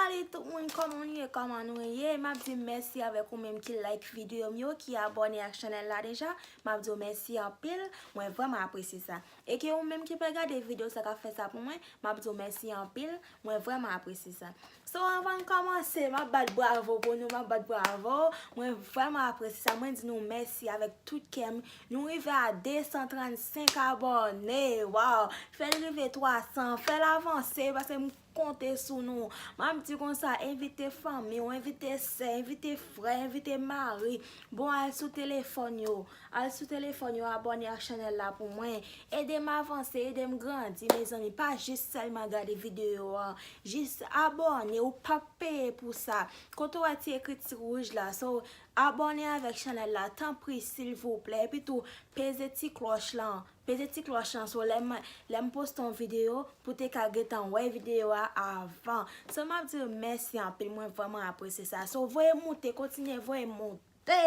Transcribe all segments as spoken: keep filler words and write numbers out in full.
Salut tout moun, kòman nou ye, kòman nou ye? M ap di mèsi avèk ou menm ki like videyo m yo, ki abòne ak chanèl la deja. M ap di w mèsi anpil, mwen vrèman apresye sa. E ke ou menm ki pral gade videyo sa k ap fè sa pou mwen, m ap di w mèsi anpil, mwen vrèman apresye sa. So, anvan n kòmanse, m ap bat bravo pou nou, m ap bat bravo. Mwen vrèman apresye sa, mwen di nou mèsi avèk tout kè m. Nou rive a de san trannsenk abòne, waw! Fè l rive twa san, fè l avanse, paske m konte sou nou. M ap di konsa, envite fanmi w, envite sè, envite frè, envite mari. Bon, al sou telefòn yo. Al sou telefòn yo, abòne ak chanèl la pou mwen. Ede m avanse, ede m grandi, mezanmi. Pa jis sèlman gade videyo an. Jis abòne, ou p ap peye pou sa. Kote w wè ti ekri ti wouj la? So, abòne avèk chanèl la, tanpri, silvouplè. Epi tou, peze ti klòch lan. Peze ti klòch lan, so lè m, lè m poste yon videyo, pou te ka gentan wè videyo a avan. So, m ap di w mèsi anpil, mwen vrèman apresye sa. So, voye moute, kontinye voye moute,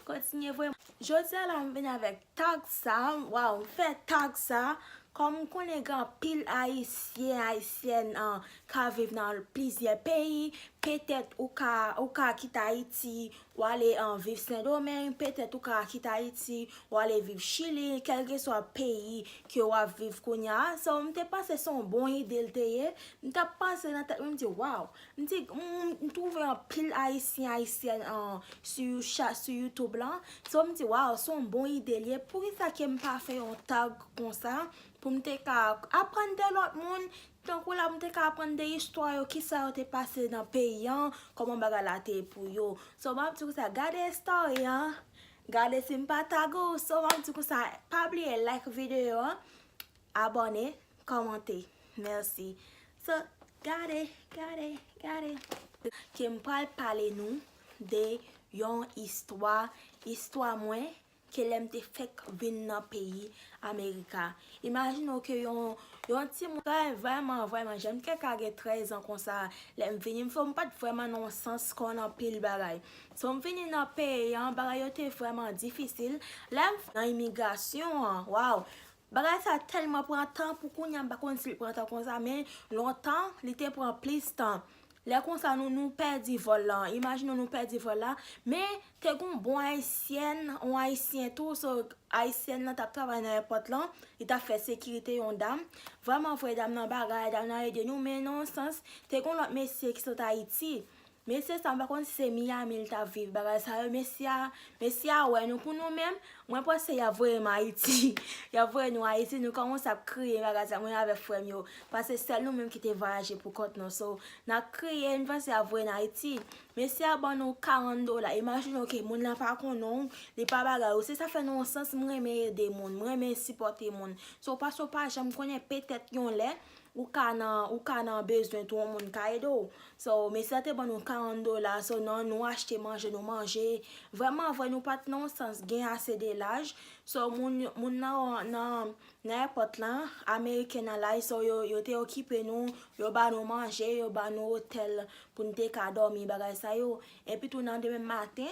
kontinye voye. Jodi a la, m vin avèk tag sa, waw, m fè tag sa, kòm m konnen gen anpil Ayisyen, Ayisyèn, an, ka viv nan plizyè peyi, petèt ou ka, ou ka kite Ayiti, w ale, an, viv Sendomeng, petèt ou ka kite Ayiti, w ale viv Chili, kèlkeswa peyi ke w ap viv kounye a. So, m te panse se yon bon ide l te ye. M t ap panse nan tèt mwen, m di, waw. M di, m, m twouve anpil Ayisyen, Ayisyèn, an, sou cha-, sou YouTube lan. So, m di, waw, se yon bon ide l ye. Poukisa ke m pa fè yon tag konsa pou m te ka aprann de lòt moun? Tankou la, m te ka aprann de istwa yo, kisa yo te pase nan peyi an, kòman bagay la te ye pou yo. So, m ap di konsa, gade story an, gade si m pa tag ou. So, m ap di konsa, pa bliye like videyo an, abòne, kòmante. Mèsi. So, gade, gade, gade. Ke m pral pale nou de yon istwa, istwa mwen, ke lè m te fèk vin nan peyi Amerika. Imajine w ke yon, yon timoun, vrèman, vrèman, vrèman jèn, m te ka gen trèz an konsa, lè m vini, m fè, m pa t vrèman nan yon sans konn anpil bagay. So, m vini nan peyi an, bagay yo te vrèman difisil. Lè m nan imigrasyon an, waw, bagay sa tèlman pran tan, pou kounye a, m pa konn si l pran tan konsa, men lontan, li te pran plis tan. Lè konsa, nou, nou pèdi vòl lan. Imajine w, nou pèdi vòl la. Men, te gen yon bon Ayisyèn, yon Ayisyen tou, so, Ayisyèn lan t ap travay nan èpòt lan, li t ap fè sekirite yon dam. Vrèman vre, dam nan bagay, dam nan ede nou, men nan yon sans, te gen yon lòt mesye ki sot Ayiti. Mesye sa, m pa konn si se Miami li t ap viv, bagay sa yo, mesye a, mesye a wè nou pou nou menm, mwen panse y ap voye m Ayiti. Y ap voye nou Ayiti, nou kòmanse ap kriye, bagay sa, mwen avèk frè m yo. Paske sèl nou menm ki te vwayaje pou kont nou. So, n ap kriye, n panse y ap voye n Ayiti. Mesye a ban nou karant dola. Imajine w ke moun lan pa konnen w, li pa bagay ou. Se sa fè nan yon sans, m renmen ede moun, m renmen sipòte moun. So, paske w pa janm konnen, petèt yon lè, ou ka nan, ou ka nan bezwen tou, yon moun ka ede w. So, mesye a te ban nou karant dola, so, nan, nou achte manje, nou manje. Vrèman vre, nou pa t nan yon sans gen ase de laj. So, moun, moun nan, nan, nan èpòt lan, Ameriken nan laj, so, yo, yo te okipe nou, yo ba nou manje, yo ba nou otèl pou n te ka dòmi, bagay sa yo. Epi tou, nan demen maten,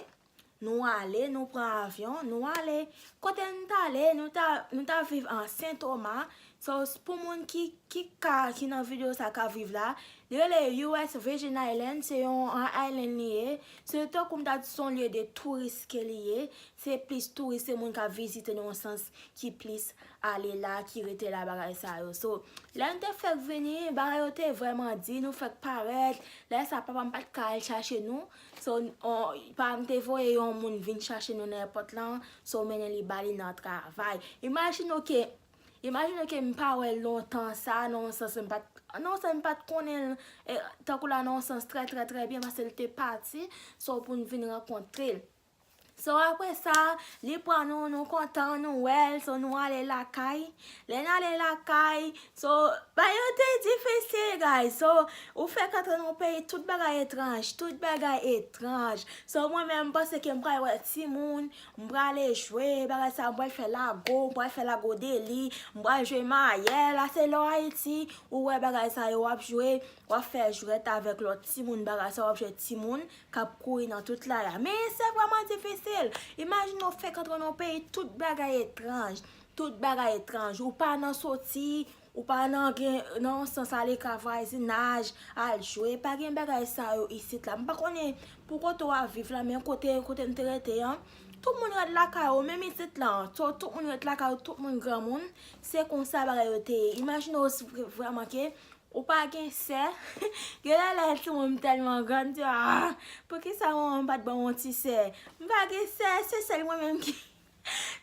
nou ale, nou pran avyon, nou ale. Kote n t ale, nou ta, nou ta viv an Sen Toma. So, s-, pou moun ki, ki ka, ki nan videyo sa ka viv la, li rele U S Virgin Island, se yon, an island li ye. Se tankou m ta di se yon lye de touris ke li ye. Se plis touris, se moun k ap vizite nan yon sans ki plis ale la, ki rete la, bagay sa yo. So, lè n te fèk vini, bagay yo te vrèman di, nou fèk parèt. Lè sa, papa m pa t ka al chache nou. So, on, papa m te voye yon moun vin chache nou nan èpòt lan. So, mennen li ba li nan travay. Imajine w ke, imajine w ke m pa wè l lontan sa, nan yon sans m pa t, nan yon sans m pa t konnen l, e, tankou la, nan yon sans trè, trè, trè byen, paske l te pati. So, pou n vin rankontre l. So, apre sa, li pran nou, nou kontan, nou wè l, so, nou ale lakay. Lè n ale lakay, so, bagay yo te difisil, guys. So, ou fèk antre nan yon peyi, tout bagay etranj, tout bagay etranj. So, mwen menm, m panse ke m pral wè timoun, m prale jwe, bagay sa, m pral fè lago, m pral fè lago deli, m pral jwe mayèl, ase lò Ayiti, ou wè bagay sa yo, w ap jwe, w ap fè jwèt avèk lòt timoun, bagay sa, w ap jwe timoun k ap kouri nan tout lari a. Men se vrèman difisil. Imajine w fèk antre nan yon peyi, tout bagay etranj. Tout bagay etranj. Ou pa nan soti, Ou pa nan gen, nan yon sans, ale ka vwazinaj, al jwe. Pa gen bagay sa yo isit la. M pa konnen pou kote w ap viv la, men kote, kote m te rete an, tout moun ret lakay yo, menm isit la. So, tout moun ret lakay yo, tout moun granmoun. Se konsa bagay yo te ye. Imajine w si vre-, vrèman ke ou pa gen sè. Gen lè lè timoun m tèlman grann, m di, ah, poukisa manman m pa t ban m yon ti sè? M pa gen sè, se sèl mwen menm ki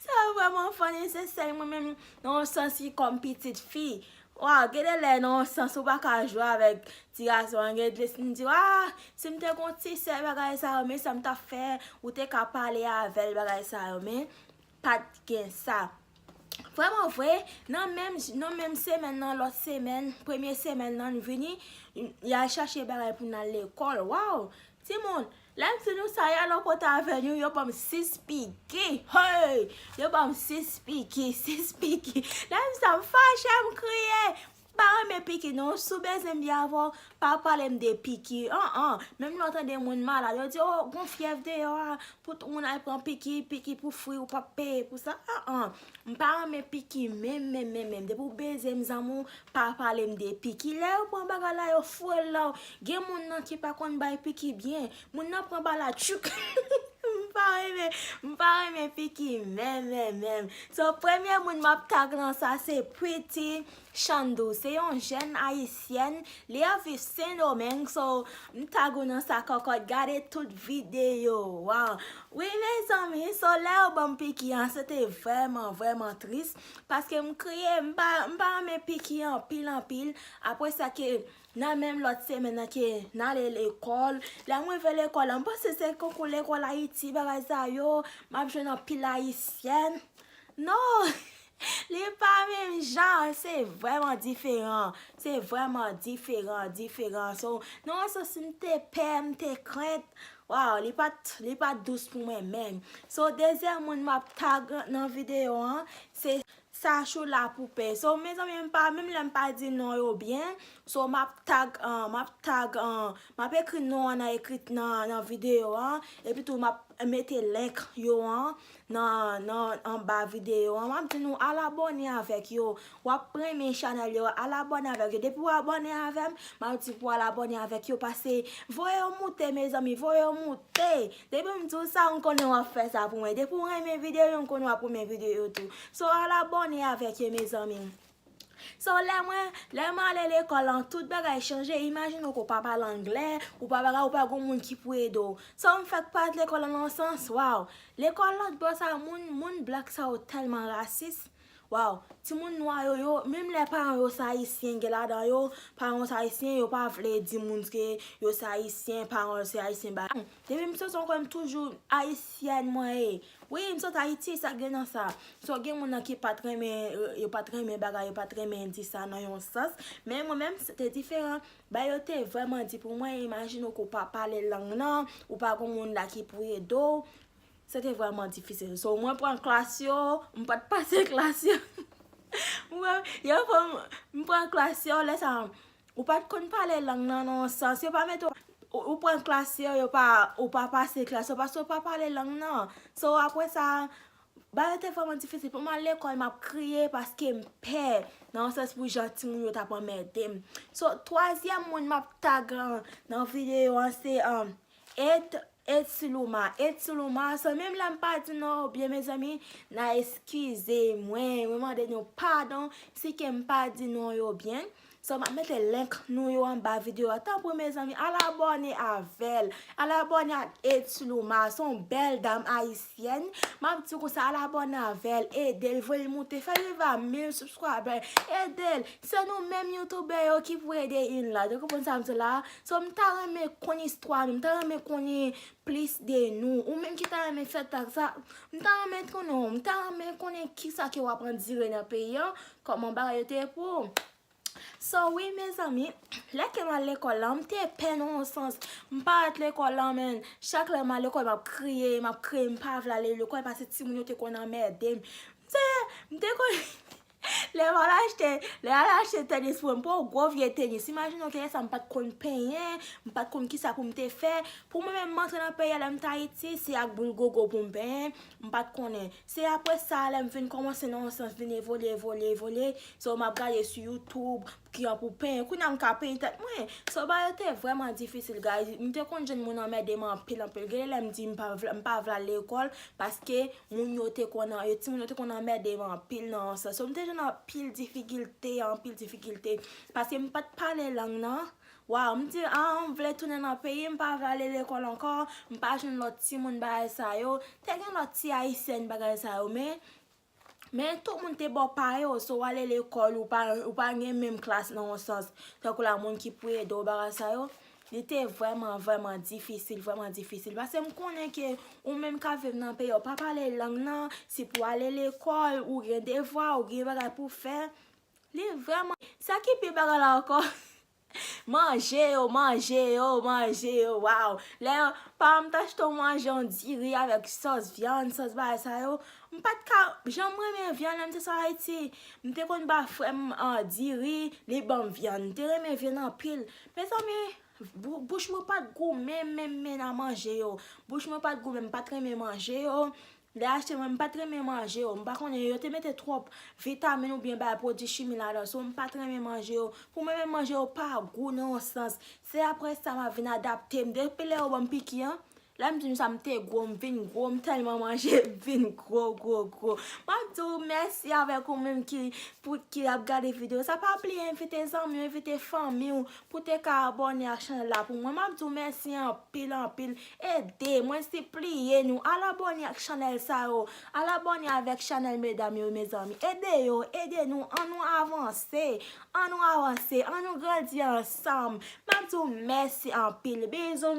Sa vrèman funny, se sèl mwen menm nan yon sans ki kòm pitit fi. Waw, gen de lè nan yon sans ou pa ka jwe avèk ti gason an, gen de lè si m di, ah, si m te gon ti sè bagay sa yo, men sa m t ap fè, ou te ka pale avè l bagay sa yo, men pa t gen sa. Vrèman vre, nan menm, nan menm semèn nan, lòt semèn, premye semèn nan, n vini, y al chache bagay pou n al lekòl. Waw! Timoun, lè m di nou sa, y al yon kote avè nou, yo ban m sis piki. Hey! Yo ban m sis piki, sis piki. Lè m di sa, m fache, m kriye. M pa renmen piki, non. Si w bezwen m byen avè w, pa pale m de piki. An, an. Menm lè w tande moun malad, yo di, oh, gon fyèv deyò a. Pou tout moun al pran piki, piki pou fri, ou p ap peye pou sa. An, an. M pa renmen piki, menm, menm, menm, menm. Depi w bezwen m, zanmi w, pa pale m de piki. Lè yo pran bagay la, yo foure l la. Gen moun nan ki pa konn bay piki byen. Moun nan pran bagay la, tchouk. M pa renmen, m pa renmen piki, menm, menm, menm. So, premye moun m ap tag nan sa, se Pretty Chandou. Se yon jèn ayisyèn, li ap viv Sendomeng. So, m tag ou nan sa, kòkòt, gade tout videyo. Waw. Wi, mezanmi, so, lè yo ban m piki an, se te vrèman, vrèman tris. Paske m kriye, m pa, m pa renmen piki anpil, anpil. Apre sa ke nan menm lòt semèn nan ke n ale lekòl. Lè m rive lekòl la, m panse se konkou lekòl Ayiti, bagay sa yo, m ap jwenn anpil ayisyèn. Non! Li pa menm jan, se vrèman diferan. Se vrèman diferan, diferan. So, nan yon sans, m te pè, m te krent. Waw, li pa t, li pa t dous pou mwen menm. So, dezyèm moun m ap tag nan videyo an, se Sachou Lapoupée. So, mezanmi, m pa, menm lè m pa di non yo byen, so, m ap tag, ah, m ap tag, ah, m ap ekri non an nan ekri nan, nan videyo an, epi tou m ap mete link yo an nan, nan anba videyo an. M ap di nou al abòne avèk yo. W ap renmen chanèl yo, al abòne avèk yo. Depi w abòne avè m, m ap di pou w al abòne avèk yo, pase voye yo moute, mezanmi, voye yo moute. Depi m di w sa, m konnen w ap fè sa pou mwen. Depi w renmen videyo yo, m konnen w ap renmen videyo yo tou. So, al abòne avèk yo, mezanmi. So, lè mwen, lè mwen ale lekòl lan, tout bagay chanje. Imajine w ke w pa pale anglè, ou pa bagay, ou pa gon moun ki pou ede w. So, m fèk parèt lekòl lan nan sans, waw. Lekòl lòt bò sa, moun, moun blak sa yo tèlman rasis. Waw, timoun nwa yo, yo, menm lè paran yo se ayisyen, gen ladan yo, paran yo se ayisyen, yo pa vle di moun ke yo se ayisyen, paran yo se ayisyen, ba. Depi m soti ankò, m toujou ayisyèn mwen ye. Wi, m sot Ayiti, sa gen nan sa. So, gen moun nan ki pa t renmen, yo pa t renmen bagay, yo pa t renmen di sa nan yon sans. Men mwen menm, se te diferan. Bagay yo te vrèman di pou mwen, imajine w ke w pa pale lang nan, ou pa gon moun la ki pou ede w. Se te vrèman difisil. So, mwen pran klas yo, m pa t pase klas yo. Mwen, yo fè m, m pran klas yo, lè sa, ou pa t konn pale lang nan, nan yon sans, yo pa mete w, ou, ou pran klas yo, yo pa, ou pa pase klas yo, paske ou pa pale lang nan. So, apre sa, bagay yo te vrèman difisil. Pou m al lekòl, m ap kriye paske m pè, nan yon sans pou jan timoun yo t ap anmède m. So, twazyèm moun m ap tag an, nan videyo an, se, um, Ed, Ed Siluma. Ed Siluma, so, menm lè m pa di non yo byen, mezanmi, n a eskize mwen. Mwen mande nou padon si ke m pa di non yo byen. So, m ap mete link nou yo anba videyo a. Tanpri, mezanmi, al abòne avè l. Al abòne ak Ed Siluma. Se yon bèl dam ayisyèn. M ap di w konsa, al abòne avè l. Ede l, voye l moute. Fè l rive a mil subscriber. Ede l. Se nou menm youtubè yo ki pou ede Inla. Ou konprann sa m di la? So, m ta renmen konn istwa nou. M ta renmen konnen plis de nou. Ou menm ki ta renmen fè tag sa, m ta renmen konnen, m ta renmen konnen kisa ke w ap andire nan peyi an, kòman bagay yo te ye pou ou. So, wi, mezanmi, lè ke m al lekòl la, m te pè nan yon sans. M pa ret lekòl la, men chak lè m al lekòl, m ap kriye, m ap kriye, m pa vle ale lekòl, paske timoun yo te konn anmède m. M te, m te konn, Lè m al achte, lè m al achte tenis pou mwen, pou gwo vye tenis. Imajine w ke lè sa m pa t konn penyen, m pa t konn kisa pou m te fè. Pou mwen menm, m antre nan peyi a, lè m t Ayiti, se ak boul gogo pou m penyen, m pa t konnen. Se apre sa, lè m vin kòmanse nan yon sans vin evolye, evolye, evolye. So, m ap gade sou YouTube, kijan pou penyen. Kounye a m ka penyen tèt mwen. So, bagay yo te vrèman difisil, guys. M te konn jwenn moun anmède m anpil, anpil. Gen lè m di m pa vle, m pa vle al lekòl, paske moun yo te konn, yo, timoun yo te konn anmède m anpil nan yon sans. So, m te jwenn anpil difikilte, anpil difikilte. Paske m pa t pale lang nan. Waw, m di, ah, m vle tounen nan peyi, m pa vle ale lekòl ankò, m pa jwenn lòt timoun bagay sa yo. Te gen lòt ti ayisyèn bagay sa yo, men, men tout moun te bò pa yo, so w ale lekòl, ou pa, ou pa gen menm klas nan yon sans. Tankou la, moun ki pou ede w bagay sa yo, li te vrèman, vrèman difisil, vrèman difisil. Paske m konnen ke ou menm k ap viv nan peyi a, ou pa pale lang nan, si pou ale lekòl, ou gen devwa, ou gen bagay pou fè. Li vrèman, sa ki pi bagay la ankò. Manje yo, manje yo, manje yo, waw. Lè paran m t achte yon manje, yon diri avèk sòs vyann, sòs bagay sa yo, m pa t ka janm renmen vyann lè m te sot Ayiti. M te konn ba frè m, ah, diri, li ban m vyann. M te renmen vyann anpil. Mezanmi, bou-, bouch mwen pa t gou menm, menm, menm nan manje yo. Bouch mwen pa t gou menm, m pa t renmen manje yo. Lè achte mwen, m pa t renmen manje yo. M pa konnen, yo te mete twòp vitamin oubyen bay pwodui chimi ladan. So, m pa t renmen manje yo. Pou mwen menm, manje yo pa gou nan yon sans. Se apre sa m ap vin adapte m. Depi lè yo ban m piki an, lè m di nou sa, m te gwo, m vin gwo, m tèlman manje, m vin gwo, gwo, gwo. M ap di w mèsi avèk ou menm ki, pou, ki ap gade videyo sa. Pa bliye envite zanmi w, envite fanmi w, pou te ka abòne ak chanèl la pou mwen. M ap di w mèsi anpil, anpil. Ede mwen, sipliye nou, al abòne ak chanèl sa yo. Al abòne avèk chanèl medam yo, mezanmi. Ede yo, ede nou. An nou avanse. An nou avanse. An nou grandi ansanm. M ap di w mèsi anpil. Bizou.